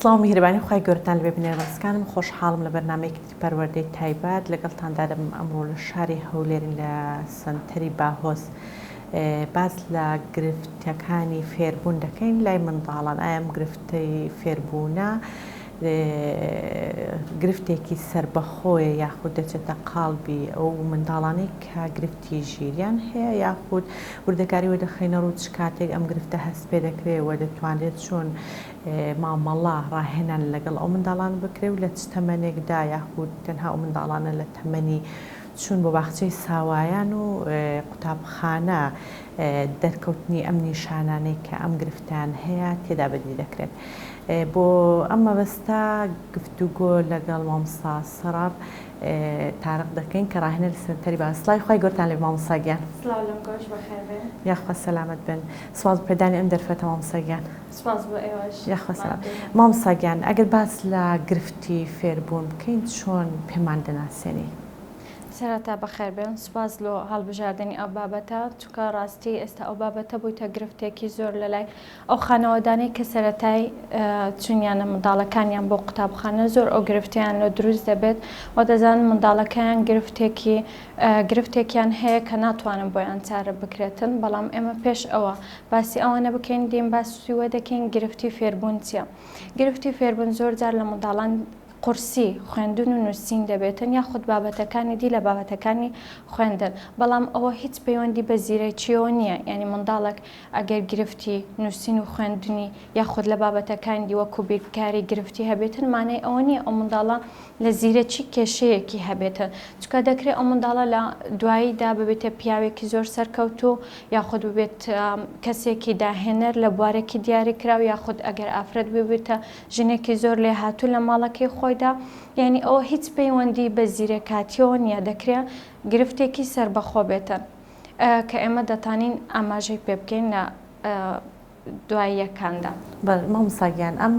سڵاو میهرەبانی خوای گەورەتان لەبێ بینەرە بەڕێزەکانم خۆشحاڵم لە بەرنامەیەکی تری پەروەردەی تایبەت لەگەڵتاندا دەبم ئەمڕۆ لە شاری هەولێرین لە سەنتەری باهۆز باس لە گرفتەکانی فێربوون دەکەین لای منداڵان ئایا ئەم گرفتەی فێربوونە گرفتێکی سەربەخۆیە یاخود دەچێتە قاڵبی ئەو منداڵانەی کە گرفتی ژیریان هەیە یاخود وردەکاری وە دەخەینە ڕوو چ کاتێک ئەم گرفتە هەست پێ دەکرێت و دەتوانرێت چۆن مامەڵە، ڕاهێنان لەگەڵ ئەو منداڵانە بکرێت و لە چ تەمەنێکدا یاخود تەنها ئەو منداڵانە لە تەمەنی چوون بۆ باخچەی ساوایان و قوتابخانە دەرکەوتنی ئەم نیشانانەی کە ئەم گرفتەیان هەیە تێدا بەدی دەکرێت. بۆ ئەم مەبەستە گفتوگۆ لەگەڵ مامۆستا سەراب تارق دەکەین کە ڕاهێنەری سەنتەری باس. سڵاوی خوای گەورەتان لێبێ مامۆستا گیان. سڵاو لەم گۆش بەخێر بێن. یاخوا سەلامەت بن. سوپاس بۆ پێدانی ئەم دەرفەتە مامۆستا گیان. سوپاس بۆ ئێوەش. یاخوا سەلام. مامۆستا گیان ئەگەر باس لە گرفتی فێربوون بکەین چۆن پێمان دەناسێنی؟ سەرەتا بەخێر بێن سوپاس لۆ هەڵبژاردنی ئەو بابەتە چونکە ڕاستی ئێستا ئەو بابەتە بوویتە گرفتێکی زۆر لەلای ئەو خانەوادانەی کە سەرەتای چونیانە منداڵەکانیان بۆ قوتابخانە زۆر ئەو گرفتیان لۆ دروست دەبێت و دەزانن منداڵەکەیان گرفتێکی گرفتێکیان هەیە کە ناتوانن بۆیان چارە بکرێتن بەڵام ئێمە پێش ئەوە باسی ئەوانە بکەین دێین باسی وە دەکەین گرفتی فێربوون چییە؟ گرفتی فێربوون زۆر جار لە منداڵان قورسی خوێندن و نووسین دەبێتن یاخود بابەتەکانی دی لە بابەتەکانی خوێندن بەڵام ئەوە هیچ پەیوەندی بە زیرەکیەوە نییە یعنی منداڵێک ئەگەر گرفتی نووسین و خوێندنی یاخود لە بابەتەکانی دی وەکو بیرکاری گرفتی هەبێتن مانای ئەوە نییە ئەو منداڵە لە زیرەکی کێشەیەکی هەبێتن چونکە دەکرێت ئەو منداڵە لە دواییدا ببێتە پیاوێکی زۆر سەرکەوتوو یاخود ببێت کەسێکی داهێنەر لە بوارێکی دیاریکراو یاخود ئەگەر ئافرەت ببێتە ژنێکی زۆر لێهاتوو لە ماڵەکەی خۆیدا یعنی ئەوە هیچ پەیوەندی بە زیرەکاتیەوە نییە دەکرێت گرفتێکی سەربەخۆ بێتن کە ئێمە دەتانین ئاماژەی پێ بکەین لە دواییەکاندا. بەڵێ مامۆستا گیان ئەم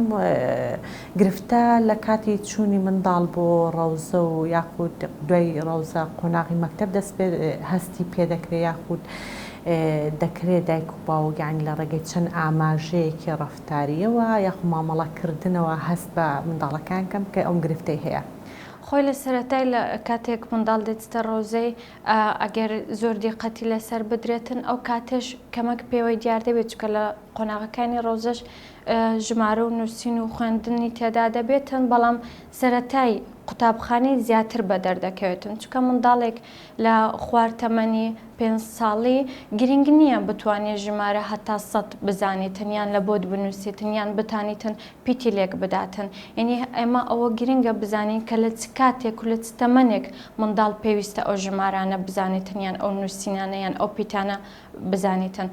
گرفتە لە کاتی چوونی منداڵ بۆ ڕەوزە و یاخود دوای ڕەوزە قۆناغی مەکتەب دەست پێ هەستی پێ دەکرێ یاخود دەکرێ دایک و باوک یانی لە ڕێگەی چەند ئاماژەیەکی ڕەفتارییەوە یاخود مامەڵە کردنەوە هەست بە منداڵەکەیان کەن کە ئەم گرفتەی هەیە؟ خۆی لە سەرەتای لە کاتێک منداڵ دێتە ڕەوزەی ئەگەر زۆر دیقەتی لەسەر بدرێتن ئەو کاتەش کەمەک پێوەی دیار دەبێت چونکە لە قۆناغەکانی ڕەوزەش ژمارە و نووسین و خوێندنی تێدا دەبێتن بەڵام سەرەتای قوتابخانەی زیاتر بەدەر دەکەوێتن چونکە منداڵێک لە خوار تەمەنی پێنج ساڵی گرنگ نییە بتوانێت ژمارە هەتا سەد بزانیتن یان لە بۆت بنووسیتن یان بتانیتن پیتی لێک بداتن یعنی ئێمە ئەوە گرنگە بزانین کە لە چ کاتێک و لە چ تەمەنێک منداڵ پێویستە ئەو ژمارانە بزانیتن یان ئەو نووسینانە یان ئەو پیتانە بزانیتن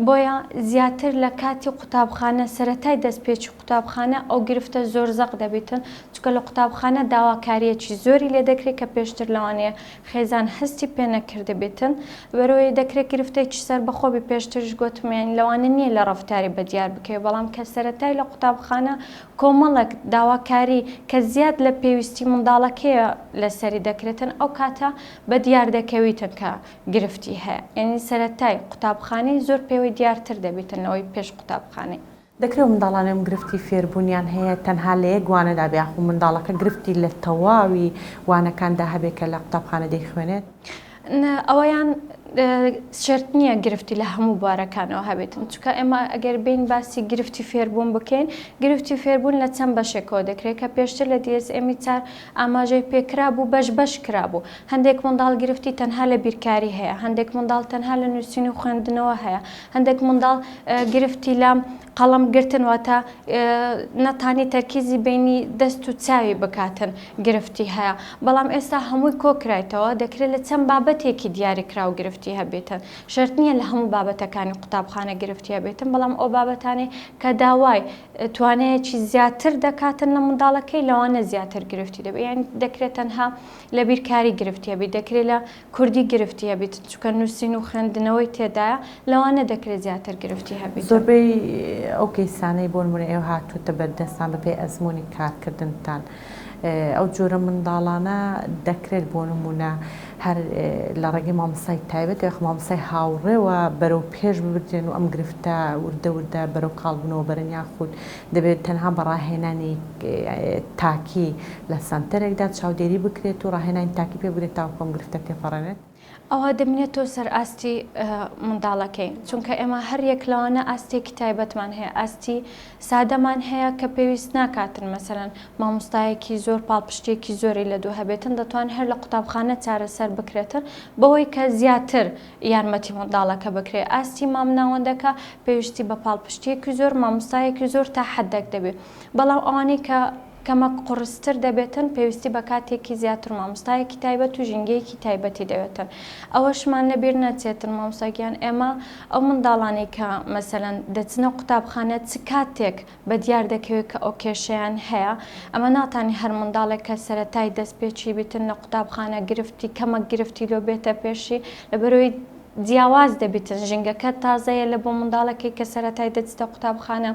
بۆیە زیاتر لە کاتی قوتابخانە سەرەتای دەستپێکی قوتابخانە ئەو گرفتە زۆر زەق دەبیتن چونکە لە قوتابخانە داواکاریەکی زۆری لێ دەکرێت کە پێشتر لەوانەیە خێزان هەستی پێ نەکردبیتن بەرەوەی دەکرێت گرفتێکی سەربەخۆ بی پێشتریش گۆتم یانی لەوانە نییە لە ڕەفتاری بەدیار بکەوێت بەڵام کە سەرەتای لە قوتابخانە کۆمەڵێک داواکاری کە زیاد لە پێویستی منداڵەکەیە لەسەری دەکرێتن ئەو کاتە بەدیار دەکەویتن کە گرفتی هەیە یانی سەرەتای قوتابخانەی زۆر پێوەی دیارتر دەبیتن لەوەی پێش قوتابخانەی. دەکرێت ئەو منداڵانەی ئەم گرفتی فێربوونیان هەیە تەنها لە یەک وانەدا بێ یاخو منداڵەکە گرفتی لە تەواوی وانەکاندا هەبێ کە لە قوتابخانە دەیخوێنێت؟ ئەوەیان شەرت نییە گرفتی لە هەموو بوارەکانەوە هەبێتن چونکە ئێمە ئەگەر بین باسی گرفتی فێربوون بکەین گرفتی فێربوون لە چەند بەشێکەوە دەکرێت کە پێشتر لە DSM 4 ئاماژەی پێکرابوو بەش بەش کرابوو هەندێک منداڵ گرفتی تەنها لە بیرکاری هەیە هەندێک منداڵ تەنها لە نووسین و خوێندنەوە هەیە هەندێک منداڵ گرفتی لە قەڵەم گرتن واتە نەتانی تەرکیزی بینی دەست و چاوی بکاتن گرفتی هەیە بەڵام ئێستا هەمووی کۆکرایتەوە دەکرێت لە چەند بابەتێکی دیاریکراو گرفتی هەبێتن شەرت نییە لە هەموو بابەتەکانی قوتابخانە گرفتی هەبێتن بەڵام ئەو بابەتانەی کە داوای توانایەکی زیاتر دەکاتن لە منداڵەکەی لەوانە زیاتر گرفتی دەبێت یان دەکرێت تەنها لە بیرکاری گرفتی هەبیت دەکرێت لە کوردی گرفتی هەبیت چونکە نووسین و خوێندنەوەی تێدایە لەوانە دەکرێت زیاتر گرفتی هەبیت. زۆربەی ئەو کەیسانەی بۆ نمونە ئێوە هاتووتە بەردەستان بەپێی ئەزموونی کارکردنتان ئەو جۆرە منداڵانە دەکرێت بۆ نمونە. هەر لە ڕێگەی مامۆستای تایبەت یاخود مامۆستای هاوڕێوە بەرەو پێش ببردرێن و ئەم گرفتە وردە وردە بەرەو کاڵبوونەوە بەرن یاخود دەبێت تەنها بە ڕاهێنانی تاکی لە سەنتەرێکدا چاودێری بکرێت و ڕاهێنانی تاکی پێ بگرێت تاوەکو ئەم گرفتە تێپەڕێنێت؟ ئەوە دەمینێتەوە سەر ئاستی منداڵەکەی چونکە ئێمە هەر یەک لەوانە ئاستێکی تایبەتمان هەیە ئاستی سادەمان هەیە کە پێویست ناکاتن مەسەلەن مامۆستایەکی زۆر پاڵپشتیەکی زۆری لە دوو هەبێتن دەتوان هەر لە قوتابخانە چارەسەر بکرێتن بەوەی کە زیاتر یارمەتی منداڵەکە بکرێت ئاستی مامناوەندەکە پێویستی بە پاڵپشتیەکی زۆر مامۆستایەکی زۆر تا حدێک دەبێت بەڵام ئەوانەی کە کەمەک قوڕستر دەبێتن پێویستی بە کاتێکی زیاتر مامۆستایەکی تایبەت و ژینگەیەکی تایبەتی دەوێتن ئەوەشمان لەبیر نەچێتن مامۆستا گیان ئێمە ئەو منداڵانەی کە مەسەلەن دەچنە قوتابخانە چ کاتێک بە دیار دەکەوێت کە ئەو کێشەیان هەیە ئەمە ناتانی هەر منداڵێک کە سەرەتای دەستپێکی بیتن لە قوتابخانە گرفتی کەمەک گرفتی لۆ بێتە پێشی لەبەرەوەی جیاواز دەبیتن ژینگەکە تازەیە لە بۆ منداڵەکەی کە سەرەتای دەچتە قوتابخانە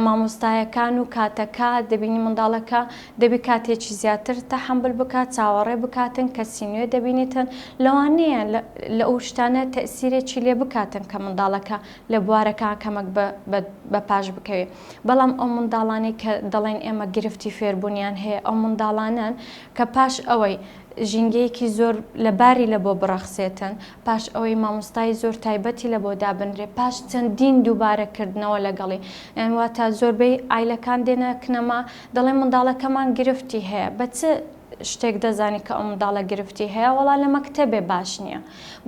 مامۆستایەکان و کاتەکە دەبینی منداڵەکە دەبی کاتێکی زیاتر تەحەمول بکات چاوەڕێ بکاتن کەسی نوێ دەبینیتن لەوانەیە لە ئەو شتانە تەسیرێکی لێ بکاتن کە منداڵەکە لە بوارەکان کەمەک بە پاش بکەوێ بەڵام ئەو منداڵانەی کە دەڵێن ئێمە گرفتی فێربوونیان هەیە ئەو منداڵانەن کە پاش ئەوەی ژینگەیەکی زۆر لەباری لە بۆ بڕەخسێتن، پاش ئەوەی مامۆستای زۆر تایبەتی لە بۆ دابنرێ، پاش چەندین دووبارە کردنەوە لەگەڵی، یان واتە زۆربەی عایلەکان دێنە کنەما دەڵێن منداڵەکەمان گرفتی هەیە، بە چ شتێک دەزانی کە ئەو منداڵە گرفتی هەیە، وەڵا لە مەکتەبێ باش نییە،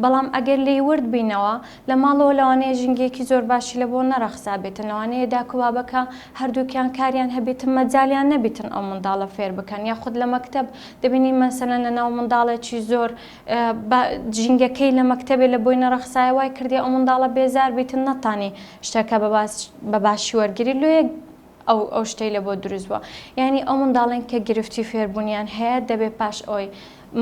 بەڵام ئەگەر لێی ورد بینەوە لە ماڵەوە لەوانەیە ژینگەیەکی زۆر باشی لە بۆ نەڕەخسابێتن، لەوانەیە داک و بابەکە هەردووکیان کاریان هەبێتن مەجالیان نەبیتن ئەو منداڵە فێر بکەن، یاخود لە مەکتەب دەبینی مەسەلەن لە ناو منداڵێکی زۆر بە ژینگەکەی لە مەکتەبێ لە بۆی نەڕەخسایە وای کردی ئەو منداڵە بێزار بیتن نەتانی شتەکە بە باشی وەرگری لۆیە ئەو ئەو شتەی لە بۆ دروست بووە یعنی ئەو منداڵێن کە گرفتی فێربوونیان هەیە دەبێ پاش ئەوەی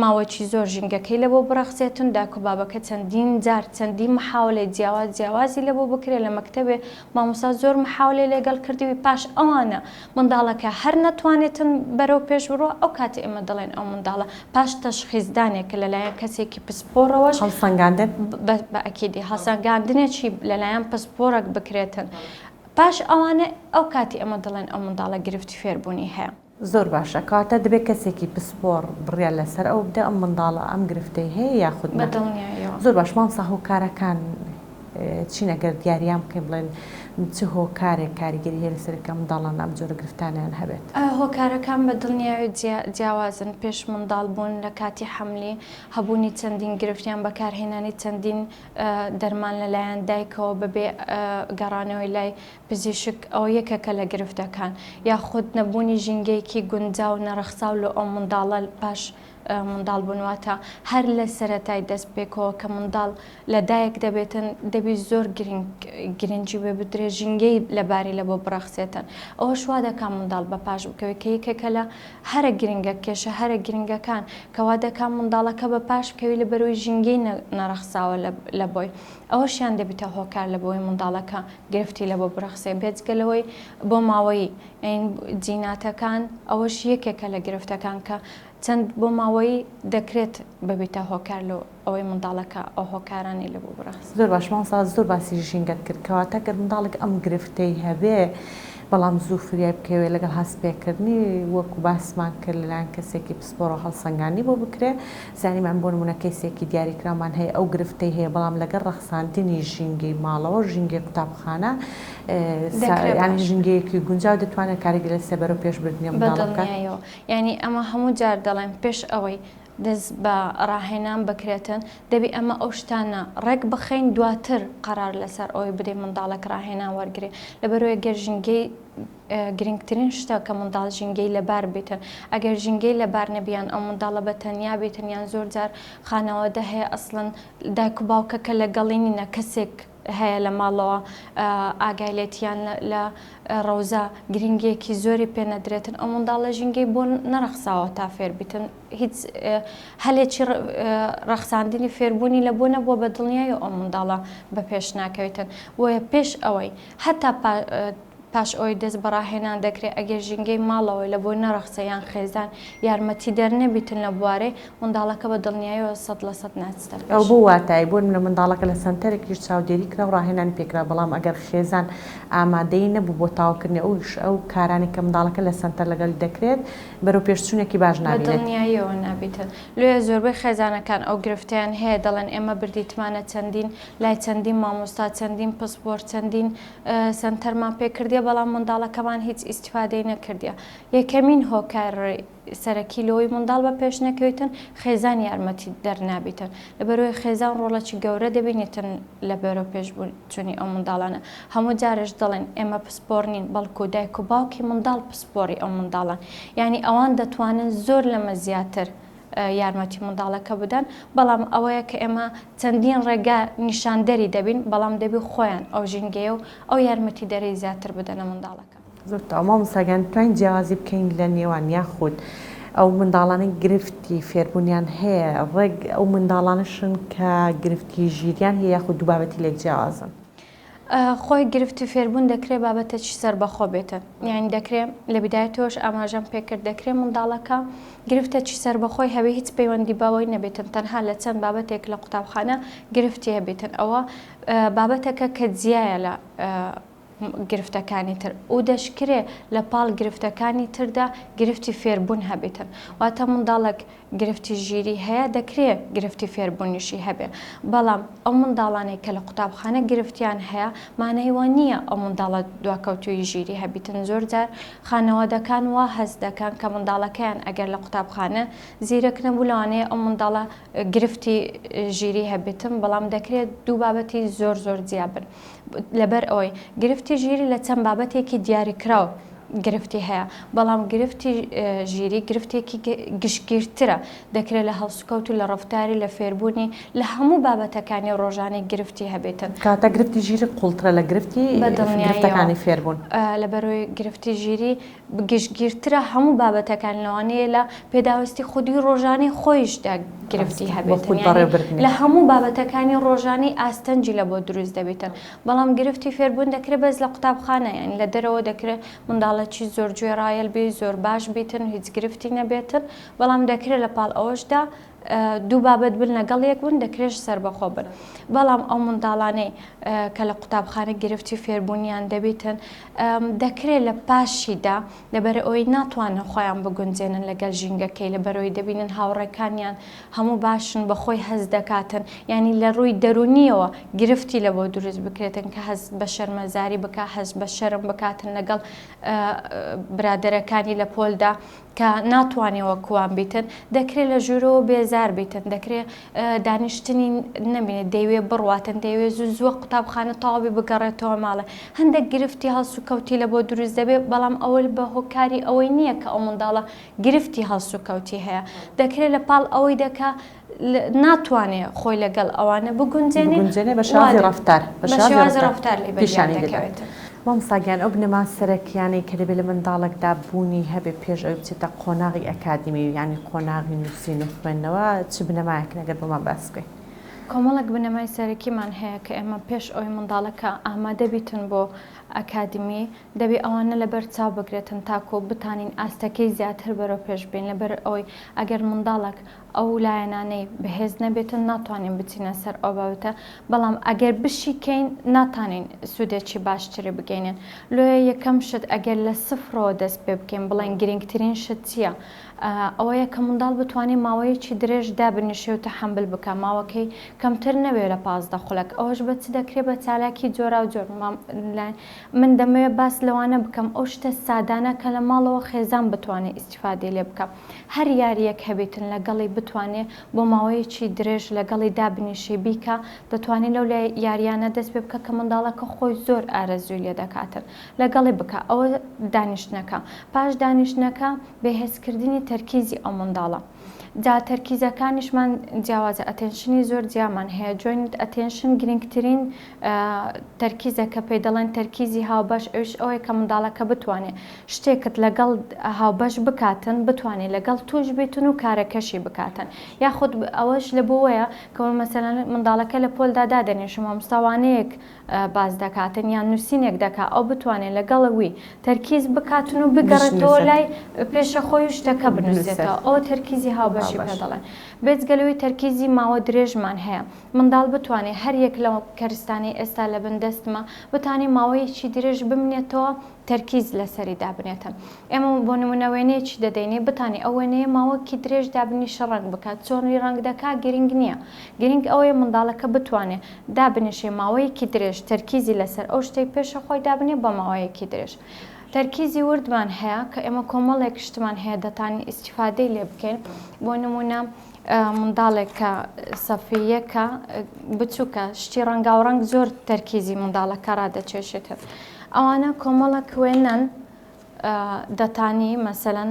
ماوەکی زۆر ژینگەکەی لەبۆ بڕەخسێتن داک و بابەکە چەندین جار چەندین محاوەلەی جیاواز جیاوازی لەبۆ بکرێ لە مەکتەبێ مامۆستا زۆر محاوەلەی لەگەڵ کردوی پاش ئەوانە منداڵەکە هەر نەتوانێتن بەرەو پێش بڕوا ئەو کاتە ئێمە دەڵێن ئەو منداڵە پاش تەشخیسدانێک کە لەلایەن کەسێکی پسپۆڕەوەش هەڵسەنگاندن بە ئەکیدی هەڵسەنگاندنێکی لەلایەن پسپۆڕەک بکرێتن پاش ئەوانە ئەو کاتی ئێمە دەڵێن ئەو منداڵە گرفتی فێربوونی هەیە. زۆر باشە کەواتە دەبێت کەسێکی پسپۆڕ بڕیار لەسەر ئەوە بدە ئەم منداڵە ئەم گرفتەی هەیە یاخود نا. بەدڵنیاییەوە. زۆر باش مامۆستا هۆکارەکان چین ئەگەر دیاریان بکەین بڵێن چ هۆکارێک کاریگەری هەیە لەسەر کە منداڵان ئەم جۆرە گرفتانەیان هەبێت؟ هۆکارەکان بە دڵنیاوی جیاوازن پێش منداڵ بوون لە کاتی حەملی هەبوونی چەندین گرفت یان بەکارهێنانی چەندین دەرمان لەلایەن دایکەوە بەبێ گەڕانەوەی لای پزیشک ئەوە یەکێکە لە گرفتەکان، یاخود نەبوونی ژینگەیەکی گونجاو نەڕەخساو لۆ ئەو منداڵە پاش منداڵ بوون واتە هەر لە سەرەتای دەست پێکەوە کە منداڵ لە دایک دەبێتن دەبی زۆر گرنگ گرنگی بێ بدرێ ژینگەی لەباری لە بۆ بڕەخسێتن ئەوەش وا دەکا منداڵ بە پاش بکەوێت کە یەکێکە لە هەرە گرنگە کێشە هەرە گرنگەکان کەوا دەکا منداڵەکە بە پاش بکەوی لە بەرەوەی ژینگەی نەڕەخساوە لە بۆی ئەوەشیان دەبیتە هۆکار لە بۆی منداڵەکە گرفتی لەبۆ برەخسێ بێجگە لەوەی بۆ ماوەیی جیناتەکان ئەوەش یەکێکە لە گرفتەکان کە چەند بۆ ماوەیی دەکرێت ببیتە هۆکار لۆ ئەوەی منداڵەکە ئەو هۆکارانەی لەبۆ برەخسێ. زۆر باش مامۆستا زۆر باسی ژینگەت کرد کەواتە گەر منداڵێک ئەم گرفتەی هەبێ بەڵام زوو فریای بکەوێ لەگەڵ هەست پێکردنی وەکو باسمان کرد لەلایەن کەسێکی پسپۆڕەوە هەڵسەنگاندنی بۆ بکرێ زانیمان بۆ نموونە کەیسێکی دیاریکراومان هەیە ئەو گرفتەی هەیە بەڵام لەگەڵ ڕەخساندنی ژینگەی ماڵەوە ژینگەی قوتابخانە یانی ژینگەیەکی گونجاو دەتوانێت کارێکی لەسەر بەرەو پێش بردنی ئەم منداڵە بکات. بەدڵنیایەوە یانی ئەمە هەموو جار دەڵێم پێش ئەوەی دەست بە ڕاهێنان بکرێتن دەبی ئەمە ئەو شتانە ڕێک بخەین دواتر قەرار لەسەر ئەوەی بدەین منداڵێک ڕاهێنان وەرگرێ لەبەرئەوەی گەر ژینگەی گرنگترین شتە کە منداڵ ژینگەی لەبار بیتن ئەگەر ژینگەی لەبار نەبی یان ئەو منداڵە بە تەنیا بیتن یان زۆر جار خانەوادە هەیە ئەسڵەن دایک و باوکەکە لەگەڵی نینە کەسێک هەیە لە ماڵەوە ئاگای لێت یان لە ڕەوزە گرنگیەکی زۆری پێ نەدرێتن ئەو منداڵە ژینگەی بۆ نەڕەخساوە تا فێر بیتن هیچ هەلێکی ڕەخساندنی فێربوونی لە بۆ نەبووە بە دڵنیایی ئەو منداڵە بە پێش ناکەوێتن بۆیە پێش ئەوەی هەتا. پاش ئەوەی دەست بە ڕاهێنان دەکرێ ئەگەر ژینگەی ماڵەوەی لە بۆی نەڕەخسێ یان خێزان یارمەتیدەر نەبیتن لە بوارەی، منداڵەکە بە دڵنیایەوە 100% ناچتە ئەوە پێش. بەو واتایەی بۆ نمونە منداڵەکە لە سەنتەرێکیش چاودێری کرا و ڕاهێنانی پێ کرا، بەڵام ئەگەر خێزان ئامادەیی نەبوو بۆ تەواوکردنی ئەو ئەو کارانەی کە منداڵەکە لە سەنتەر لەگەڵی دەکرێت، بەرەوپێشچوونێکی باش بە نابینێت. دڵنیاییەوە نابیتن. لۆیە زۆربەی خێزانەکان ئەو گرفتەیان هەیە دەڵێن ئێمە بردیتمانە چەندین لای چەندین مامۆستا چەندین پسپۆر چەندین سەنتەرمان پێ کردیە بەڵام منداڵەکەمان هیچ ئیستیفادەی نەکردیە یەکەمین هۆکار سەرەکی لەوەی منداڵ بە پێش نەکەویتن خێزان یارمەتی دەر نابیتن لەبەرەوەی خێزان ڕۆڵەکی گەورە دەبینیتن لە بەرەو پێش چونی ئەو منداڵانە هەموو جارش دەڵێن ئێمە پسپۆر نین بەڵکو دایک و باوکی منداڵ پسپۆری ئەو منداڵان یعنی ئەوان دەتوانن زۆر لەمە زیاتر یارمەتی منداڵەکە بدەن، بەڵام ئەوەیە کە ئێمە چەندین ڕێگا نیشاندەری دەبین، بەڵام دەبی خۆیان ئەو ژینگەیە و ئەو یارمەتیدەرەی زیاتر بدەنە منداڵەکە. زۆر تەواو مامۆستا گیان دەتوانین جیاوازی بکەین لە نێوان یاخود ئەو منداڵانەی گرفتی فێربوونیان هەیە ڕێک ئەو منداڵانەشن کە گرفتی ژیریان هەیە یاخود دوو بابەتی لێک جیاوازن؟ خۆی گرفتی فێربوون دەکرێ بابەتەکی سەربەخۆ بێتن یانی دەکرێ لە بیدایەتەوەش ئاماژەم پێکرد دەکرێ منداڵەکە گرفتەکی سەربەخۆی هەبێ هیچ پەیوەندی بەوەی نەبێتن تەنها لە چەند بابەتێک لە قوتابخانە گرفتی هەبێتن ئەوە بابەتەکە کە جیایە لە گرفتەکانی تر و دەشکرێ لە پاڵ گرفتەکانی تردا گرفتی فێربوون هەبێتن واتە منداڵێک گرفتی ژیری هەیە دەکرێ گرفتی فێربوونیشی هەبێ بەڵام ئەو منداڵانەی کە لە قوتابخانە گرفتیان هەیە مانای وا نییە ئەو منداڵە دواکەوتوویی ژیری هەبیتن زۆر جار خانەوادەکان وا هەست دەکەن کە منداڵەکەیان ئەگەر لە قوتابخانە زیرەک نەبوو لەوانەیە ئەو منداڵە گرفتی ژیری هەبیتن بەڵام دەکرێت دوو بابەتی زۆر زۆر جیا بن لەبەر ئەوەی گرفتی ژیری لە چەند بابەتێکی دیاریکراو گرفتی هەیە، بەڵام گرفتی ژیری گرفتێکی گشتگیرترە، دەکرێت لە هەڵسوکەوت و لە ڕەفتاری، لە فێربوونی، لە هەموو بابەتەکانی ڕۆژانەی گرفتی هەبێتن. کەواتە گرفتی ژیری قووڵترە لە گرفتی گرفتەکانی فێربوون. لەبەرئەوەی گرفتی ژیری گشتگیرترە هەموو بابەتەکان لەوانەیە لە پێداویستی خودی ڕۆژانەی خۆیشدا گرفتی هەبێتن یانی لە هەموو بابەتەکانی ڕۆژانەی ئاستەنگی لە بۆ دروست دەبیتن بەڵام گرفتی فێربوون دەکرێت بەس لە قوتابخانە یانی لە دەرەوە دەکرێت منداڵەکی زۆر گوێڕایەل بی زۆر باش بیتن هیچ گرفتی نەبێتن بەڵام دەکرێت لە پاڵ ئەوەشدا دوو بابەت بن لەگەڵ یەک بن دەکرێش سەربەخۆ بن بەڵام ئەو منداڵانەی کە لە قوتابخانە گرفتی فێربوونیان دەبیتن دەکرێت لە پاشیدا لەبەر ئەوەی ناتوانن خۆیان بگونجێنن لەگەل ژینگەکەی لەبەرئەوەی دەبینن هاوڕێکانیان هەموو باشن بەخۆی هەست دەکاتن یانی لە ڕووی دەروونیەوە گرفتی لە بۆ دروست بکرێتن کە هەست بە شەرمەزاری بکا هەست بە شەرم بکاتن لەگەڵ برادەرەکانی لە پۆلدا کە ناتوانێ وەکوان بیتن دەکرێ لە ژوورەوە بێزار بیتن دەکرێ دانیشتنی نەبینێت دەیوێ بڕواتن دەیوێ زوو زووە قوتابخانە تەواوی بگەڕێتەوە ماڵێ هەندێک گرفتی هەڵسوکەوتی لە بۆ دروست دەبێت بەڵام ئەوە بە هۆکاری ئەوەی نییە کە ئەو منداڵە گرفتی هەڵسوکەوتی هەیە دەکرێت لە پاڵ ئەوەی دەکا ناتوانێ خۆی لەگەڵ ئەوانە بگونجێنێ بگونجێنێ بە شێوازی ڕەفتار بە شێوازی ڕەفتار لێی بەدیار دەکەوێت. مامۆستا گیان ئەو بنەما سەرەکیانەی کە دەبێت لە منداڵێکدا بوونی هەبێت پێش ئەوەی بچێتە قۆناغی ئەکادیمی یانی قۆناغی نووسین و خوێندنەوە چ بنەمایەکن ئەگەر بۆمان باس بکەی؟ کۆمەڵێک بنەمای سەرەکیمان هەیە کە ئێمە پێش ئەوەی منداڵەکە ئامادە بیتن بۆ ئەکادیمی دەبێ ئەوانە لەبەر چاو بگرێتن تاکۆ بتانین ئاستەکەی زیاتر بەرەو پێش بین لەبەر ئەوەی ئەگەر منداڵەک ئەو لایەنانەی بەهێز نەبێتن ناتوانین بچینە سەر ئەو بابەتە بەڵام ئەگەر بشیکەین ناتانین سوودێکی باشتری بگەینن لۆیە یەکەم شت ئەگەر لە سفرەوە دەست پێ بکەین بڵێن گرنگترین شت چییە ئەوەیە کە منداڵ بتوانێت ماوەیەکی درێژ دابنیشێ و تەحەمول بکا ماوەکەی کەمتر نەبێ لە 15 خولەک ئەوەش بە چ دەکرێ بە چالاکی جۆراوجۆر من دەمەوێت باس لەوانە بکەم ئەو شتە سادانە کە لە ماڵەوە خێزان بتوانێت ئیستیفادەی لێ بکا هەر یارییەک هەبیتن لەگەڵی بتوانێ بۆ ماوەیەکی درێژ لەگەڵی دابنیشێ بیکا دەتوانێ لەو یاریانە دەست پێ بکا کە منداڵەکە خۆی زۆر ئارەزووی لێ دەکاتن لەگەڵی بکا ئەوە دانیشتنەکە پاش دانیشتنەکە بەهێزکردنی تەرکیزی ئەو منداڵە. جا تەرکیزەکانیشمان جیاوازە attention ی زۆر جیامان هەیە joint attention گرنگترین تەرکیزە کە پێی دەڵێن تەرکیزی هاوبەش ئەویش ئەوەیە کە منداڵەکە بتوانێ شتێکت لەگەڵ هاوبەش بکاتن بتوانێ لەگەڵ توش بیتن و کارەکەشی بکاتن یاخود ئەوەش لە بۆوەیە کە مەسەلەن منداڵەکە لە پۆلدا دادەنیشم مامۆستا وانەیەک باس دەکاتن یان نووسینێک دەکا ئەو بتوانێت لەگەڵ وی تەرکیز بکاتن و بگەڕێتەوە لای پێشە خۆی و شتەکە بنووسێتەوە ئەوە تەرکیزی هاوبەشی پێ دەڵێن بێجگە لەوەی تەرکیزی ماوە درێژمان هەیە منداڵ بتوانێ هەر یەک لەو کەرستانەی ئێستا لە بن دەستمە بتانێ ماوەیەکی درێژ بمنێتەوە تەرکیز لەسەری دابنێتن ئێمە بۆ نمونە وێنەیەکی دەدەینێ بتانێ ئەو وێنەیە ماوەکی درێژ دابنیشە ڕەنگ بکات چۆنی ڕەنگ دەکا گرنگ نییە گرنگ ئەوەیە منداڵەکە بتوانێ دابنیشێ ماوەیەکی درێژ تەرکیزی لەسەر ئەو شتەی پێشە خۆی دابنێ بە ماوەیەکی درێژ تەرکیزی وردمان هەیە کە ئێمە کۆمەڵێک شتمان هەیە دەتانین ئیستیفادەی لێ بکەین بۆ نمونە منداڵێک کە سەفی یەکە بچووکە شتی ڕەنگاوڕەنگ زۆر تەرکیزی منداڵەکە ڕادەچێشێتن ئەوانە کۆمەڵک وێنەن دەتانی مەسەلەن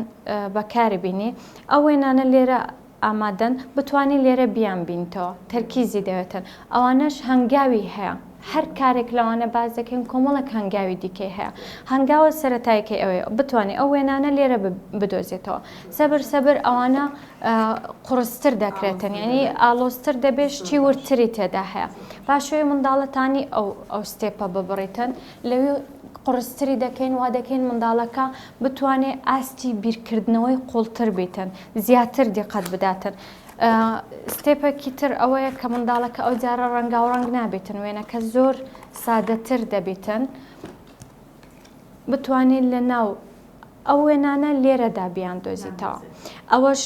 بەکاری بینی ئەو وێنانە لێرە ئامادەن بتانی لێرە بیان بینتەوە تەرکیزی دەوێتن ئەوانەش هەنگاوی هەیە هەر کارێک لەوانە باس دەکەین کۆمەڵێک هەنگاوی دیکەی هەیە هەنگاوە سەرەتایەکەی ئەوەیە بتوانێت ئەو وێنانە لێرە بدۆزێتەوە سەبر سەبر ئەوانە قوڕستر دەکرێتن یعنی ئاڵۆزتر دەبێت شتی وردتری تێدا هەیە پاشەوەی منداڵەتانی ئەو ئەو step ە ببڕیتن لەوێ قوڕستری دەکەین وا دەکەین منداڵەکە بتوانێت ئاستی بیرکردنەوەی قوڵتر بیتن زیاتر دیقەت بداتن step ێکی تر ئەوەیە کە منداڵەکە ئەو جارە ڕەنگاوڕەنگ نابێتن وێنەکە زۆر سادەتر دەبیتن بتوانین لە ناو ئەو وێنانە لێرەدا بیاندۆزیتەوە ئەوەش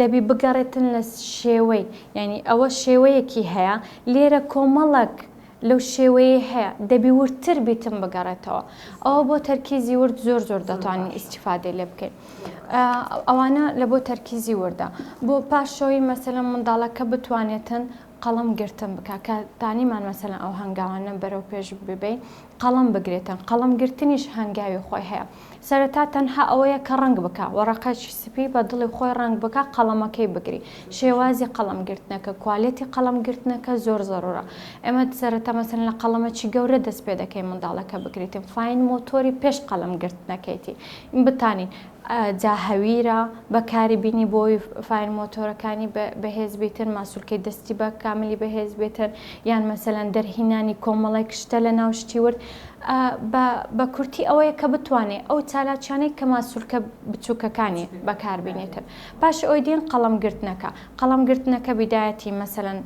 دەبی بگەڕێتن لە شێوەی یعنی ئەوە شێوەیەکی هەیە لێرە کۆمەڵک لەو شێوەیەی هەیە دەبی وردتر بیتم بگەڕێتەوە ئەوە بۆ تەرکیزی ورد زۆر زۆر دەتوانین ئیسیفادەی لێ بکەین ئەوانە لە بۆ تەرکیزی وردە بۆ پاشەوەی مەسەلەن منداڵەکە بتوانێتن قەڵەم گرتن بکە کە تانیمان مەسەلەن ئەو هەنگاوانە بەرەو پێش ببین قەڵەم بگرێتن قەڵەم گرتنیش هەنگاوی خۆی هەیە سەرەتا تەنها ئەوەیە کە ڕەنگ بکا وەڕەقەکی سپی بە دڵی خۆی ڕەنگ بکا قەڵەمەکەی بگری شێوازی قەڵەم گرتنەکە quality قەڵەم گرتنەکە زۆر زەرورە ئێمە سەرەتا مەسەلەن لە قەڵەمەکی گەورە دەست پێ دەکەین منداڵەکە بگریتن fine motor ی پێش قەڵەم گرتنەکەیتی بتانین جا هەویرە بەکاری بینی بۆی fine motor ەکانی بەهێز بیتن ماسولکەی دەستی بە کاملی بەهێز بێتن یان مەسەلەن دەرهینانی کۆمەڵێک شتە لە ناو شتی ورد بە کورتی ئەوەیە کە بتوانێت ئەو چالاکیانەی کە ماسولکە بچووکەکانی بەکاربینێتن پاش ئەوی دین قەڵەم گرتنەکە قەڵەم گرتنەکە بیدایەتی مەسەلەن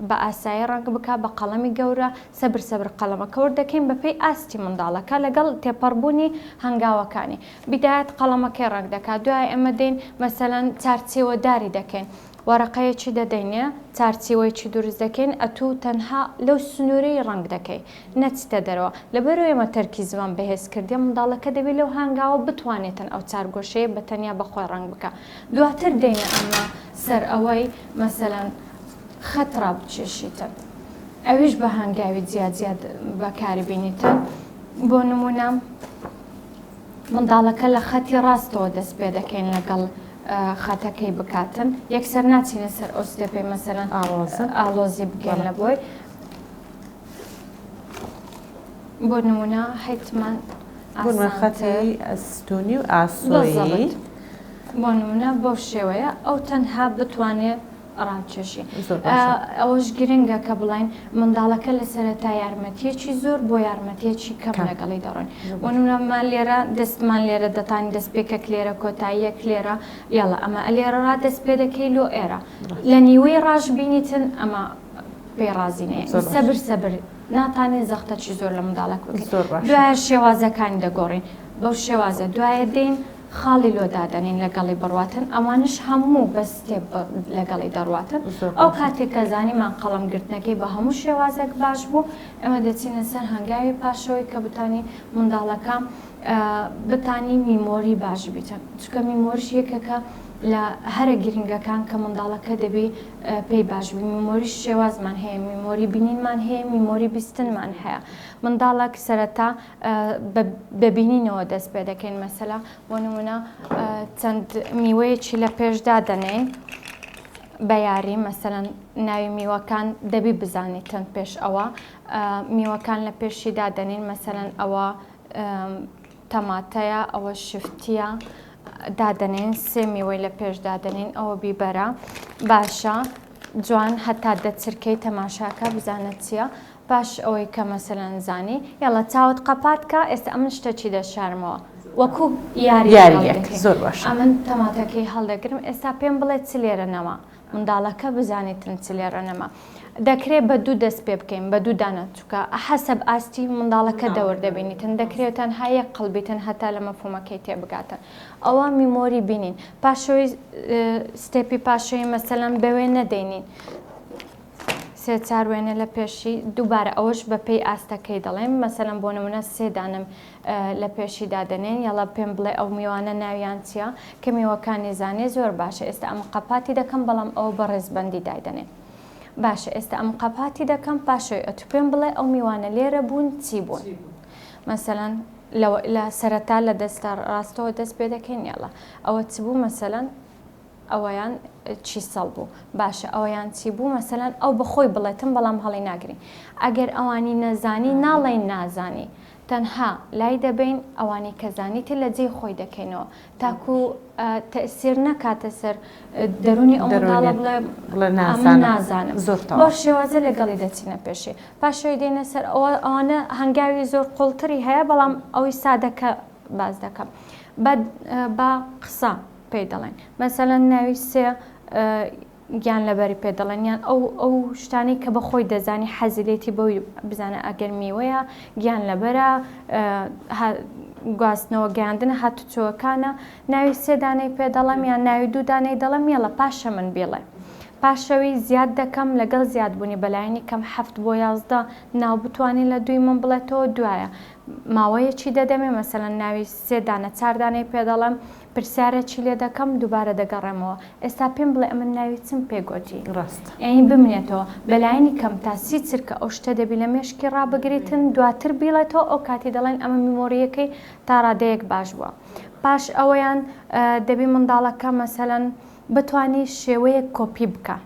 بە ئاسایی ڕەنگ بکا بە قەڵەمی گەورە سەبر سەبر قەڵەمەکە ورد دەکەین بەپێی ئاستی منداڵەکە لەگەڵ تێپەڕبوونی هەنگاوەکانی بیدایەت قەڵەمەکەی ڕەنگ دەکات دوای ئێمە دێین مەسەلەن چارچێوەداری دەکەین وەرەقەیەکی دەدەینێ چارچێوەیەکی دروست دەکەین ئەتوو تەنها لەو سنوورەی ڕەنگ دەکەی نەچیتە دەرەوە لەبەرئەوەی ئێمە تەرکیزمان بەهێز کردیە منداڵەکە دەبێ لەو هانگاوە بتوانێتن ئەو چارگۆشەیە بە تەنیا بە خۆی ڕەنگ بکا دواتر دێینە ئەمە سەر ئەوەی مەسەلەن خەت ڕابکێشیتن ئەویش بە هانگاوی جیا جیا بەکاری بینیتن بۆ نمونە منداڵەکە لە خەتی ڕاستەوە دەست پێ دەکەین لەگەڵ خەتەکەی بکاتن یەکسەر ناچینە سەر ئەو step ەی مەسەلەن ئاڵۆزی بکەین لە بۆی بۆ نمونە هەیتمان خەتی ئەستونی و ئاسۆیی بۆ نمونە بەو شێوەیە ئەو تەنها بتوانێت ڕابکێشی. ئەوەش گرنگە کە بڵێین منداڵەکە لە سەرەتا یارمەتیەکی زۆر بۆ یارمەتیەکی کەم لەگەڵی دەڕۆین. بۆ نمونە مان لێرە دەستمان لێرە دەتانی دەست پێکە کلێرە کۆتاییە کلێرە یاڵا ئەمە لێرە ڕا دەست پێ دەکەی لۆ ئێرە لە نیوەی ڕاش بینیتن ئەمە پێی ڕازی نەیە سەبر سەبر ناتانێ زەختەکی زۆر لە منداڵەک بکەی دوایە شێوازەکانی دەگۆڕین بەو شێوازە دوایە دێین خاڵی لۆ دادەنین لەگەڵی بڕواتن ئەوانش هەموو بە step لەگەڵی دەڕواتن ئەو کاتێک کە زانیمان قەڵەم گرتنەکەی بە هەموو شێوازێک باش بوو ئێمە دەچینە سەر هەنگاوی پاشەوەی کە بتانی منداڵەکە بتانی memory باش بیتن چونکە memory ش یەکێکە لە هەرە گرنگەکان کە منداڵەکە دەبی پێی باش بی memory شێوازمان هەیە memory بینینمان هەیە memory بیستنمان هەیە منداڵک سەرەتا بە بینینەوە دەست پێ دەکەین مەسەلا بۆ نمونە چەند میوەیەکی لە پێشدا دەنێین. بە یاری مەسەلەن ناوی میوەکان دەبی بزانیتن پێش ئەوە میوەکان لە پێشی دادەنین مەسەلەن ئەوە تەماتەیە ئەوە شفتیە دادەنێن سێ میوەی لە پێش دادەنین ئەوە بیبەرە باشە جوان هەتا دەچرکەی تەماشاکە بزانە چییە پاش ئەوەی کە مەسەلەن زانی یاڵا چاوت قەپات کە ئێستا ئەمن شتەکی دەشارمەوە وەکو یاری یاریەک زۆر باشە ئەمن تەماتەکەی هەڵدەگرم ئێستا پێم بڵێ چ لێرە نەما منداڵەکە بزانیتن چ لێرە نەما دەکرێت بە دوو دەست پێ بکەین بە دوو دانە چووکە حەسەب ئاستی منداڵەکە دەور دەبینیتن دەکرێت تەنها یەک قڵبیتن هەتا لە مەفهومەکەی تێبگاتن ئەوە memory بینین پاشەوەی step ی پاشەوەی مەسەلەن بەوێ نەدەینین سێ چار وێنە لە پێشی دووبارە ئەوەش بە پێی ئاستەکەی دەڵێم مەسەلەن بۆ نمونە سێ دانم لە پێشی دادەنێن یاڵا پێم بڵێ ئەو میوانە ناویان چییە کە میوەکانی زانێ زۆر باشە ئێستا ئەم قەپاتی دەکەم بەڵام ئەوە بە ڕێزبەندی دایدەنێ باشە ئێستا ئەم قەپاتی دەکەم پاشەوەی ئەتو پێم بڵێ ئەو میوانە لێرە بوون چی بوون مەسەلەن لە سەرەتا لە دەستە ڕاستەوە دەست پێ دەکەین یاڵا ئەوە چ بوو مەسەلەن ئەوەیان چیسەڵ بوو باشە ئەوەیان چی بوو مەسەلەن ئەو بەخۆی بڵێتم بەڵام هەڵی ناگرین ئەگەر ئەوانی نەزانی ناڵێین نازانی تەنها لای دەبەین ئەوانی کە زانیتی لە جێی خۆی دەکەینەوە تاکو تەسیر نەکاتە سەر دەرونی ئەو منداڵە بڵێ بڵێ ئەمن نازانم نازانم زۆر بەو تەواو. شێوازە لەگەڵی دەچینە پێشی پاشەوەی دێنە سەر ئەوە ئەوانە هەنگاوی زۆر قوڵتری هەیە بەڵام ئەوەی سادەکە باس دەکەم بە بە قسە پێی دەڵێن مەسەلەن ناوی سێ گیان لەبەری پێ دەڵێن یان ئەو ئەو شتانەی کە بە خۆی دەزانی حەزی لێتی بەوی بزانە ئەگەر میوەیە گیان لەبەرە گواستنەوە گەیاندنە هاتوچۆەکانە ناوی سێ دانەی پێ دەڵێم یان ناوی دوو دانەی دەڵێم یەڵە پاشە من بیڵێ پاشەوی زیاد دەکەم لەگەڵ زیادبوونی بەلایەنی کەم هەفت بۆ 11 ناو بتوانین لە دووی من بڵێتەوە دوایە ماوەیەکی دەدەمێ مەسەلەن ناوی سێ دانە چار دانەی پێ دەڵێم پرسیارەکی لێ دەکەم دووبارە دەگەڕێمەوە ئێستا پێم بڵێ ئەمن ناوی چم پێ گۆتی ڕاستە. یانی بمنێتەوە بەلایەنی کەم تا سی چرکە ئەو شتە دەبی لە مێشکی ڕابگریتن دواتر بیڵێتەوە ئەو کاتی دەڵێن ئەمە memory یەکەی تا ڕادەیەک باش بووە پاش ئەوەیان دەبی منداڵەکە مەسەلەن بتوانی شێوەیەک کۆپی بکا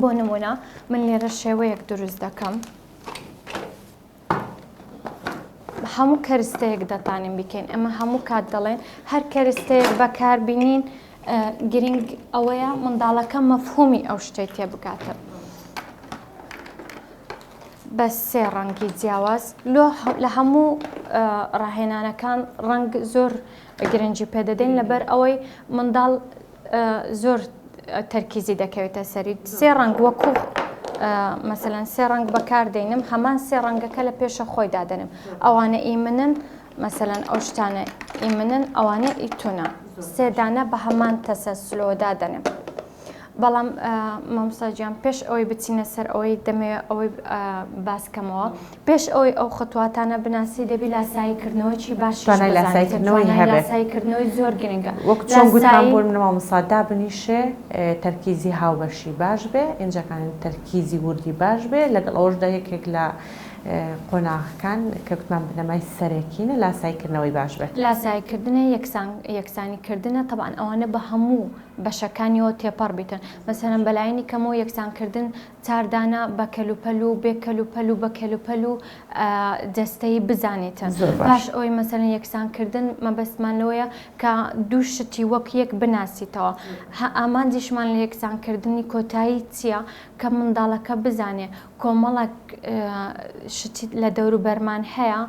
بۆ نمونە من لێرە شێوەیەک دروست دەکەم. هەموو کەرستەیەک دەتانین بیکەین ئەمە هەموو کات دەڵێن هەر کەرستەیەک بەکاربینین گرنگ ئەوەیە منداڵەکە مەفهومی ئەو شتەی تێبگاتە بە سێ ڕەنگی جیاواز لۆ لە هەموو ڕاهێنانەکان ڕەنگ زۆر گرنگی پێدەدەین لەبەر ئەوەی منداڵ زۆر تەرکیزی دەکەوێتە سەری سێ ڕەنگ وەکو مەسەلەن سێ ڕەنگ بەکار دێنم هەمان سێ ڕەنگەکە لە پێشە خۆی دادەنم ئەوانە ئی منن مەسەلەن ئەو شتانە ئی منن ئەوانە ئی تونە سێ دانە بە هەمان تەسەلسلەوە دادەنم بەڵام مامۆستا گیان پێش ئەوەی بچینە سەر ئەوەی دەمەوێت ئەوەی باس کەمەوە پێش ئەوەی ئەو خطواتانە بناسی دەبی لاسایی کردنەوەی باشیش توانای لاسایی بزانیت کردنەوەی توانای هەبێ. لاسایی کردنەوەی زۆر گرنگە وەک چۆن گوتمان لاسایی بۆ نمونە مامۆستا دابنیشێ تەرکیزی هاوبەشی باش بێ ئینجاکان تەرکیزی وردی باش بێ لەگەڵ ئەوەشدا یەکێک لە قۆناغەکان کە گوتمان بنەمای سەرەکینە لاسایی کردنەوەی باش بێت. لاسایی کردنە یەکسان یەکسانی کردنە تەبعەن ئەوانە بە هەموو بەشەکانیەوە تێپەڕ بیتن مەسەلەن بەلایەنی کەمەوە یەکسان کردن چاردانە بە کەلوپەل و بێ کەلوپەل و بە کەلوپەل و جەستەیی بزانیتن زۆر باش. پاش ئەوەی مەسەلەن یەکسان کردن مەبەستمان لەوەیە کە دوو شتی وەک یەک بناسیتەوە هە ئامانجیشمان لە یەکسان کردنی کۆتایی چییە کە منداڵەکە بزانێ کۆمەڵێک شتی لە دەوروبەرمان هەیە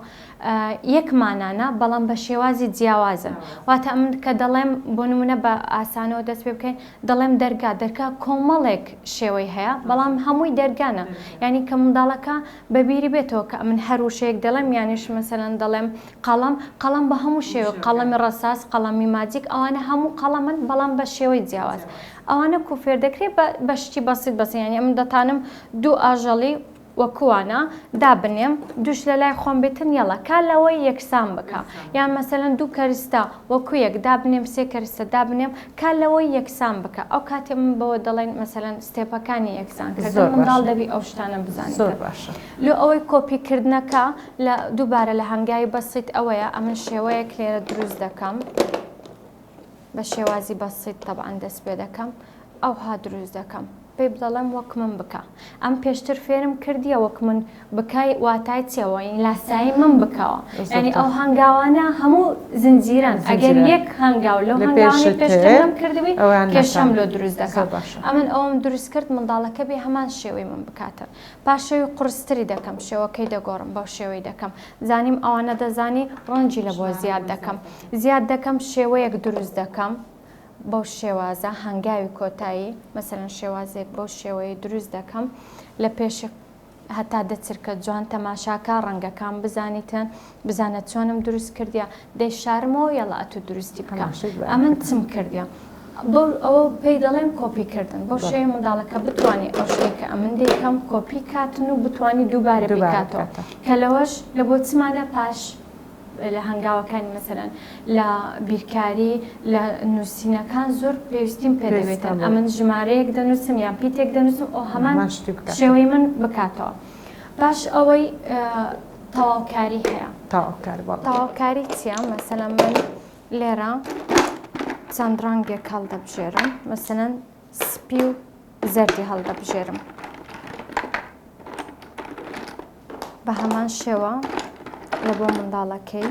یەک مانانە بەڵام بە شێوازی جیاوازن واتە من کە دەڵێم بۆ نمونە بە ئاسانەوە دەست پێ بکەین دەڵێم دەرگا دەرگا کۆمەڵێک شێوەی هەیە بەڵام هەمووی دەرگانە یعنی کە منداڵەکە بەبیری بێتەوە کە من هەر وشەیەک دەڵێم یانیش مەسەلەن دەڵێم قەڵەم قەڵەم بە هەموو شێوە قەڵەمی ڕەساس قەڵەمی ماجیک ئەوانە هەموو قەڵەمن بەڵام بە شێوەی جیاواز ئەوانە کو فێر دەکرێت بە شتی بەسیت بەسیت یانی ئەمن دەتانم دوو ئاژەڵی وەکوانە دابنێم دووش لە لای خۆم بێتن یەڵا کا لەوەی یەکسان بکە یان مەسەلەن دوو کەرستە وەکو یەک دابنێم سێ کەرستە دابنێم کا لەوەی یەکسان بکە ئەو کاتێ من بەوە دەڵێن مەسەلەن step ەکانی یەکسان کردن زۆر منداڵ باشە دەبی ئەو شتانە بزانێت زۆر باشە. لۆ ئەوەی کۆپی کردنەکە لە دووبارە لە هەنگاوی بەسیت ئەوەیە ئەمن شێوەیەک لێرە دروست دەکەم. بە شێوازی بەسیت تەبعەن دەست پێ دەکەم. ئەوها دروست دەکەم پێی دەڵێم وەک من بکە ئەم پێشتر فێرم کردیە وەک من بکای واتای چیەوە یعنی لاسایی من بکەوە یعنی ئەو هەنگاوانە هەموو زنجیرەن ئەگەر یەک هەنگاو لەو هەنگاوانەی پێشتر نەم کردبی کێشەم لۆ دروست دەکا ئەمن ئەوم دروست کرد منداڵەکە بێ هەمان شێوەی من بکاتن پاشەوی قورستری دەکەم شێوەکەی دەگۆڕم بەو شێوەی دەکەم زانیم ئەوانە دەزانی ڕەنجی لە بۆ زیاد دەکەم زیاد دەکەم شێوەیەک دروست دەکەم بەو شێوازە هەنگاوی کۆتایی مەسەلەن شێوازێک بەو شێوەیە دروست دەکەم لە پێشی هەتا دەچرکە جوان تەماشاکە ڕەنگەکان بزانیتن بزانە چۆنم دروست کردیە دەیشارمەوە یەڵا ئەتو دروستی بکە ئەمن چم کردیە بەو ئەوە پێی دەڵێن کۆپی کردن بەو شێوەیە منداڵەکە بتوانێت ئەو شتێک کە ئەمن دەیکەم کۆپی کاتن و بتوانی دووبارە بکاتەوە کە لەوەش لە بۆ چمانە پاش لە هەنگاوەکانی مەسەلەن لە بیرکاری لە نووسینەکان زۆر پێویستیم پێ دەبێتن ئەمن ژمارەیەک دەنووسم یان پیتێک دەنووسم ئەو هەمان شێوەی من بکاتەوە پاش ئەوەی تەواوکاری هەیە تەواوکاری چییە مەسەلەن من لێرە چەند ڕەنگێک هەڵدەبژێرم مەسەلەن سپی و زەردی هەڵدەبژێرم بە هەمان شێوە لە بۆ منداڵەکەی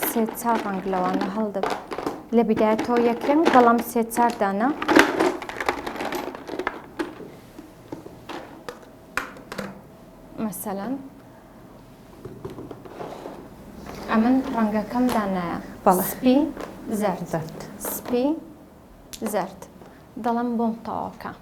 سێ چار ڕەنگ لەوانە هەڵدە لە بیدایەتەوە یەک ڕەنگ بەڵام سێ چار دانە مەسەلەن ئەمن ڕەنگەکەم دانایە سپی زەرد سپی زەرد دەڵێم بۆم تەواوکە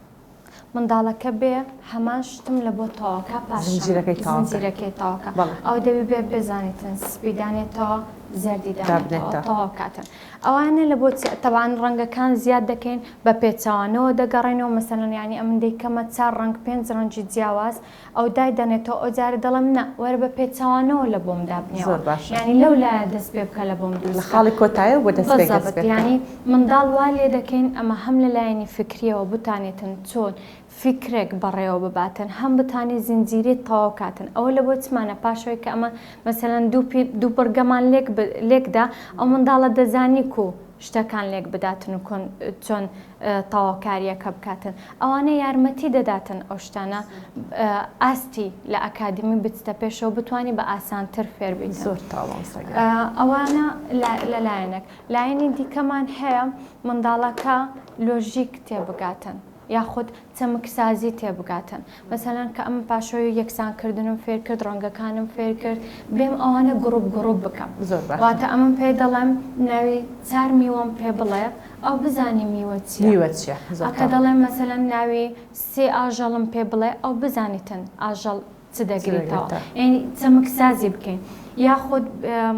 منداڵەکە بێ هەمان شتم لە بۆ تەواوکە پاش زنجیرەکەی تەواو کە. زنجیرەکەی تەواوکە بەڵێ. ئەو دەبی بێ بزانیتن سپی دانێتەوە زەردی دانێتەوە دابنێتەوە. تەواو کاتن ئەوانە لە بۆ چ تەبعەن ڕەنگەکان زیاد دەکەین بە پێچەوانەوە دەگەڕێنەوە مەسەلەن یانی ئەمن دەیکەمە چار ڕەنگ پێنج ڕەنگی جیاواز ئەو دایدەنێتەوە ئەو جارە دەڵێم نا وەرە بە پێچەوانەوە لە بۆم دابنێوە زۆر باشە. یانی لەو لایە دەست پێ بکە لە بۆم دروست لە بکە خاڵی کۆتایەوە بۆ دەست پێک دەست بالضبط پێ بکە. یانی منداڵ وا لێ دەکەین ئەمە هەم لە لایەنی فکریەوە بتانێتن چۆن فیکرێک بەڕێوە بباتن هەم بتانی زنجیرەی تەواو کاتن ئەوە لە بۆ چمانە پاشەوەی کە ئەمە مەسەلەن دوو پی دوو بڕگەمان لێک لێکدا ئەو منداڵە دەزانی کو شتەکان لێک بداتن و کۆن چۆن تەواوکاریەکە بکاتن ئەوانە یارمەتی دەداتن ئەو شتانە ئاستی لە ئەکادمی بچتە پێشەوە بتانی بە ئاسانتر فێر بیت زۆر تاوان ئەوانە لەلایەنێک لایەنی دیکەمان هەیە منداڵەکە لۆژیک تێبگاتن یاخود چەمکسازی تێبگاتن مەسەلەن کە ئەمن پاشەوەی یەکسان کردنم فێر کرد ڕەنگەکانم فێر کرد بێم ئەوانە گڕوپ گڕوپ بکەم زۆر باشە واتە ئەمن پێ دەڵێم ناوی چار میوەم پێ بڵێ ئەو بزانی میوە چییە میوە چییە زۆر ئەکە دەڵێم مەسەلەن ناوی سێ ئاژەڵم پێ بڵێ ئەو بزانیتن ئاژەڵ چ دەگریتەوە یانی چەمکسازی بکەین یاخود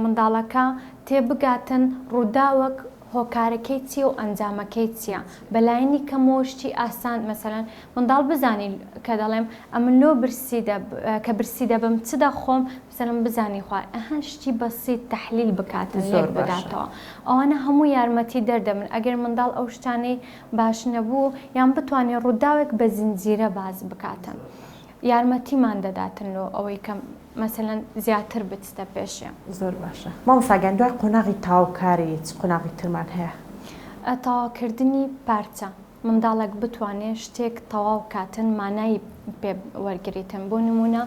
منداڵەکە تێبگاتن ڕووداوەک هۆکارەکەی چیە و ئەنجامەکەی چیە بەلایەنی کەمەوە شتی ئاسان مەسەلەن منداڵ بزانی کە دەڵێم ئەمن لۆ برسی دەب کە برسی دەبم چ دەخۆم مەسەلەن بزانی خوا ئەها شتی بەسیت تەحلیل بکاتن زۆر لێک باشە. بداتەوە ئەوانە هەموو یارمەتی دەر دەبن ئەگەر منداڵ ئەو شتانەی باش نەبوو یان بتوانێ ڕووداوێک بە زنجیرە باس بکاتن یارمەتیمان دەداتن لۆ ئەوەی کە مەسەلەن زیاتر بچتە پێشێ. زۆر باشە مامۆستا گیان دوای قۆناغی تەواوکاری چ قۆناغی ترمان هەیە؟ تەواوکردنی پارچە، منداڵێک بتوانێ شتێک تەواو کاتن مانای پێ وەرگریتن بۆ نموونە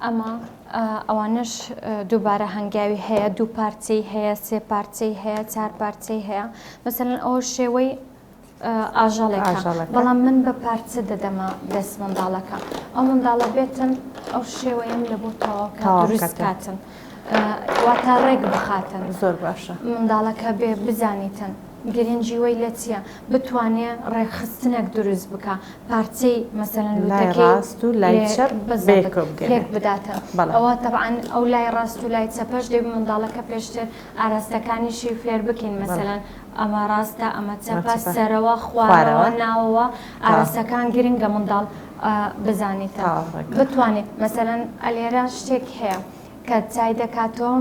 ئەمە ئەوانەش دووبارە هەنگاوی هەیە دوو پارچەی هەیە سێ پارچەی هەیە چار پارچەی هەیە مەسەلەن ئەوە شێوەی ئاژەڵێکە بەڵام من بە پارچە دەدەمە دەست منداڵەکە ئەو منداڵە بێتن ئەو شێوەیەم لە بۆ تەواوکە دروست کاتن واتە ڕێک بخاتن زۆر باشە منداڵەکە بێ بزانیتن گرنگی وەی لە چییە بتوانێ ڕێکخستنێک دروست بکە پارچەی مەسەلەن لای ڕاست و لای چەپ لێک بداتن ئەوە تەبعەن ئەو لای ڕاست و لای چەپەش دەبی منداڵەکە پێشتر ئاراستەکانیشی فێر بکەین مەسەلەن ئەمە ڕاستە ئەمە چەپە سەرەوە خوارەوە ناوەوە ئاراستەکان گرنگە منداڵ بزانیتە بتوانێت مەسەلەن ئەلێرە شتێک هەیە کە چای دەکاتەوە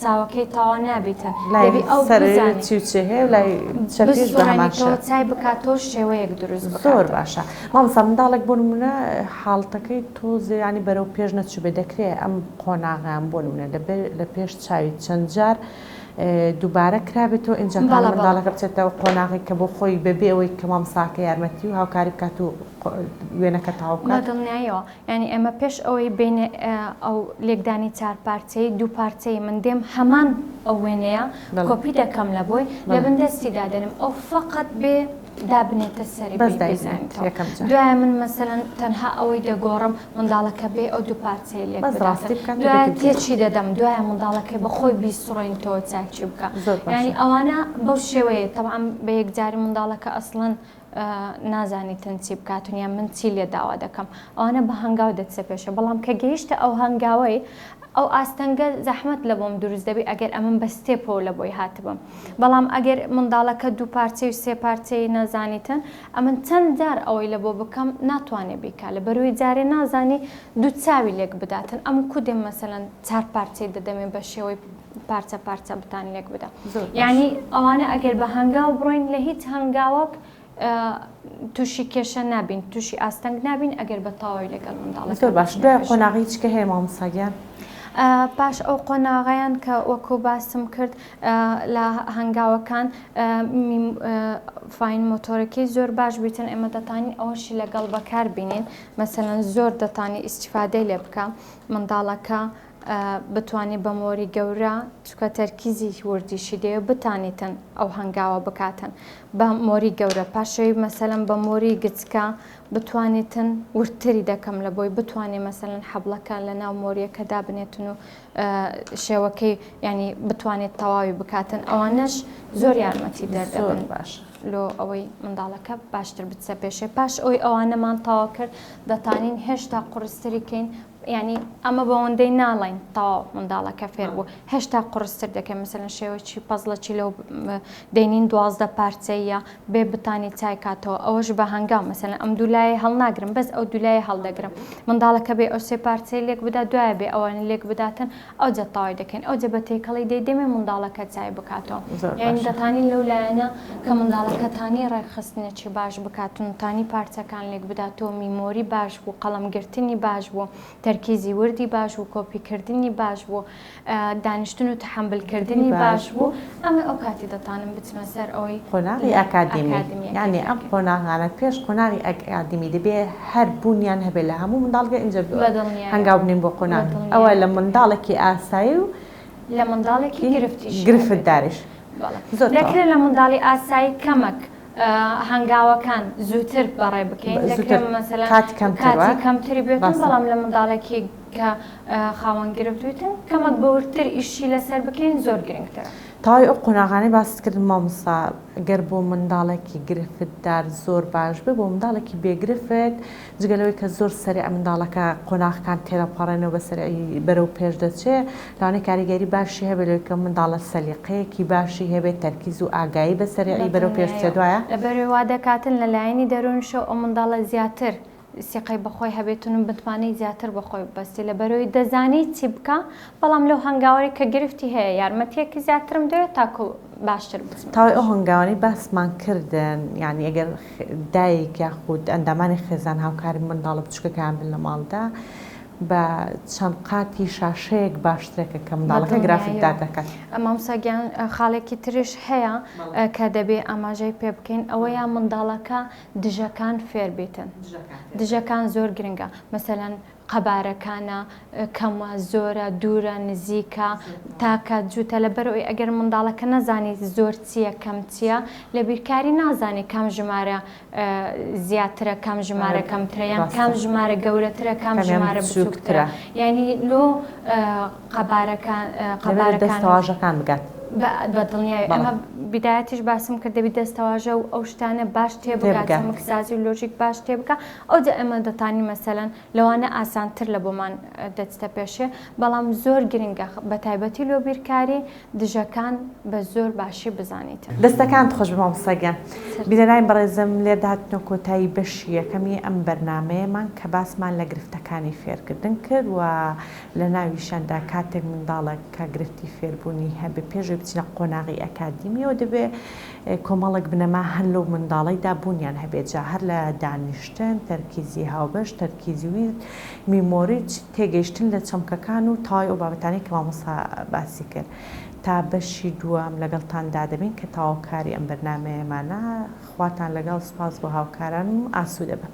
چاوەکەی تەواو نابیتە دەبی ئەو بزانێت چی و چی هەیە لای چەپیش بە هەمان شێوە چای بکاتەوە شێوەیەک دروست بکات زۆر باشە مامۆستا منداڵێک بۆ نمونە حاڵتەکەی تۆزێ ینی بەرەو پێش نەچووبێ دەکرێ ئەم قۆناغیان بۆ نمونە لە پێش چاوی چەند جار دووبارە کرابێتەوە ئینجا بەڵێ بەڵێ. منداڵەکە بچێتەوە قۆناغێک کە بۆ خۆی بەبێ ئەوەی کە مامۆستاکە یارمەتی و هاوکاری بکات و وێنەکە تەواو بە بکات؟ دڵنیاییەوە یانی ئێمە پێش ئەوەی بێینە ئەو لێکدانی چار پارچەیی دوو پارچەیی من دێم هەمان ئەو وێنەیە بەڵێ. کۆپی دەکەم لە بۆی لە بەڵێ. بن دەستی دادەنێم ئەو فەقەت بێ دابنێتە سەری بەس بی دایبنێت بیزانیتەوە یەکەم جار. دوایە من مەسەلەن تەنها ئەوەی دەگۆڕم منداڵەکە بێ ئەو دوو پارچەیە لێک بەس بداتن ڕاستی بکات و دوایە بێتی بگۆڕێت. تێکی دەدەم دوایە منداڵەکەی بە خۆی بیسڕێنیتەوە چاکی بکا زۆر یانی باشە. ئەوانە بەو شێوەیە تەبعەن بە یەکجاری منداڵەکە ئەسڵەن نازانیتن چی بکاتن یان من چی لێ داوا دەکەم ئەوانە بە هەنگاو دەچێ پێشە بەڵام کە گەیشتە ئەو هەنگاوەی ئەو ئاستەنگە زەحمەت لە بۆم دروست دەبی ئەگەر ئەمن بە ستێپەوە لە بۆی هاتبم بەڵام ئەگەر منداڵەکە دوو پارچەی و سێ پارچەی نەزانیتن ئەمن چەند جار ئەوەی لە بۆ بکەم ناتوانێ بیکا لە بەروی جارێ نازانی دوو چاوی لێک بداتن ئەم کو دێم مەسەلەن چار پارچەی دەدەمێ بە شێوەی پارچە پارچە بتان لێک بدا زۆر باش. یانی ئەوانە ئەگەر بە هەنگاو بڕۆین لە هیچ هەنگاوەک تووشی کێشە نابین تووشی ئاستەنگ نابین ئەگەر بە تەواوی لەگەڵ منداڵەکە زۆر باش بچینە دوای پێشەوە. قۆناغی چ کە هەیە مامۆستا گیان؟ پاش ئەو قۆناغەیان کە وەکو باسم کرد لە هەنگاوەکان fine motor ەکەی زۆر باش بیتن ئێمە دەتانین ئەوەشی لەگەڵ بەکار بینین مەسەلەن زۆر دەتانی ئیسیفادەی لێ بکە منداڵەکە بتوانی بە مۆری گەورە چکە تەرکیزی وردیشی دەوێ بتانیتن ئەو هەنگاوە بکاتن بە مۆری گەورە پاشەوی مەسەلەن بە مۆری گچکە بتوانیتن وردتری دەکەم لە بۆی بتوانێ مەسەلەن حەبڵەکە لە ناو مۆریەکە دابنێتن و شێوەکەی ینی بتوانێت تەواوی بکاتن ئەوانەش زۆر یارمەتی دەردەبن باش لۆ ئەوەی منداڵەکە باشتر بچە پێشێ پاش ئەوی ئەوانەمان تەواو کرد دەتانین هێشتا قورستری کەین یانی ئەمە بەوەندەی ناڵێین تەواو منداڵەکە فێر بوو هێشتا قورستر دەکەین مەسەلەن شێوەی پەزڵەکی لەو دەینین 12 پارچەیە بێ بتانی چای کاتەوە ئەوەش بە هەنگاو مەسەلەن ئەم دوولایە هەڵناگرم بەس ئەو دوولایە هەڵدەگرم منداڵەکە بێ ئەو سێ پارچەی لێک بدا دوایە بێ ئەوانە لێک بداتن ئەوجە تەواوی دەکەین ئەوجە بە تێکەڵی دەیدەمێ منداڵەکە چای بکاتەوە یانی دەتانی لەو لایەنە کە منداڵەکەتانی ڕێکخستنێکی باش بکاتن و تانی پارچەکان لێک بداتەوە memory باش بوو قەڵەم گرتنی باش بوو تەرکیزی وردی باش بوو کۆپی کردنی باش بوو دانیشتن و تەحەمبل کردنی باش بوو ئەمە ئەو کاتی دەتانم بچمە سەر ئەوەی قۆناغی ئەکادیمی یانی ئەم قۆناغانە پێش قۆناغی ئەکادیمی دەبێ هەر بوونیان هەبێ لە هەموو منداڵگە ئینجا هەنگاو بنێین بۆ قۆناغ ئەوە لە منداڵێکی ئاسایی و لە منداڵێکی گرفتیش گرفتداریش دەکرێت لە منداڵی ئاسایی کەمەک هەنگاوەکان زووتر بەڕێ بکەین دەکرێت مەسەلەن کاتی کەمتری بێت بەڵام لە منداڵێکی کە خاوەن گرفت بێتن کەمەک بەوردتر ئیشی لەسەر بکەین زۆر گرنگترە. تەواوی ئەو قۆناغانەی باست کرد مامۆستا گەر بۆ منداڵێکی گرفتدار زۆر باش بێ بۆ منداڵێکی بێ گرفت جگە لەوەی کە زۆر سەریع منداڵەکە قۆناغەکان تێدەپەڕێنەوە بە سەریعی بەرەو پێش دەچێ لەوانەیە کاریگەری باشی هەبێ لەوەی کە منداڵە سەلیقەیەکی باشی هەبێ تەرکیز و ئاگایی بە سەریعی بەرەو پێش بچێت وایە؟ لەبەرئەوەی وا دەکاتن لە لایەنی دەروونیشەوە ئەو منداڵە زیاتر سیقەی بەخۆی هەبێتن و متمانەی زیاتر بەخۆی ببەستێ لەبەرئەوەی دەزانی چی بکا بەڵام لەو هەنگاوەی کە گرفتی هەیە یارمەتیەکی زیاترم دەوێت تاکو باشتر بچمە تەواوی پێش. ئەو هەنگاوانەی باسمان کردن یانی ئەگەر دایک یاخود ئەندامانی خێزان هاوکاری منداڵە بچوکەکەیان بن لە ماڵدا بە چەند قاتی شاشەیەک باشترە کە کە منداڵەکە گرافیک بەدڵنیاییەوە دار دەکات. مامۆستا گیان خاڵێکی تریش هەیە کە دەبێ ئاماژەی پێ بکەین ئەوەیە منداڵەکە دژەکان فێر بیتن دژەکان زۆر گرنگە مەسەلەن قەبارەکانە کەمە زۆرە دوورە نزیکە تاکە جووتە لەبەرئەوەی ئەگەر منداڵەکە نەزانیت زۆر چییە کەم چییە لە بیرکاری نازانێت کام ژمارە زیاترە کام ژمارە کەمترە یان کام ژمارە گەورەترە کام ژمارە بچووکترە یعنی لۆ قەبارەکان قەبارەکان دەستەواژەکان بگات بە دڵنیایی ئەمە بیدایەتیش باسم کرد دەبی دەستەواژە و ئەو شتانە باش تێبگات چەمکسازی و لۆژیک باش تێبگا ئەوجا ئێمە دەتانین مەسەلەن لەوانە ئاسانتر لە بۆمان دەچتە پێشێ بەڵام زۆر گرنگە بە تایبەتی لۆ بیرکاری دژەکان بە زۆر باشی بزانیتن. دەستەکانت خۆش بێ مامۆستا گیان. بینەرانی بەڕێزم لێردا هاتینەوە کۆتایی بەشی یەکەمی ئەم بەرنامەیەمان کە باسمان لە گرفتەکانی فێرکردن کرد و لە ناویشیاندا کاتێک منداڵێک کە گرفتی فێربوونی هەبێ پێش ئەوەی. پێشەوەی بچینە قۆناغی ئەکادیمیەوە دەبێ کۆمەڵێک بنەما هەن لەو منداڵەیدا بوونیان هەبێت، جا هەر لە دانیشتن، تەرکیزی هاوبەش، تەرکیزی ویرد، memory، تێگەیشتن لە چەمکەکان و تەواوی ئەو بابەتانەی کە مامۆستا باسی کرد. تا بەشی دووەم لەگەڵتاندا دەبین کە تەواوکاری ئەم بەرنامەیەمانە. خواتان لەگەڵ، سوپاس بۆ هاوکارانم، ئاسوودە بن.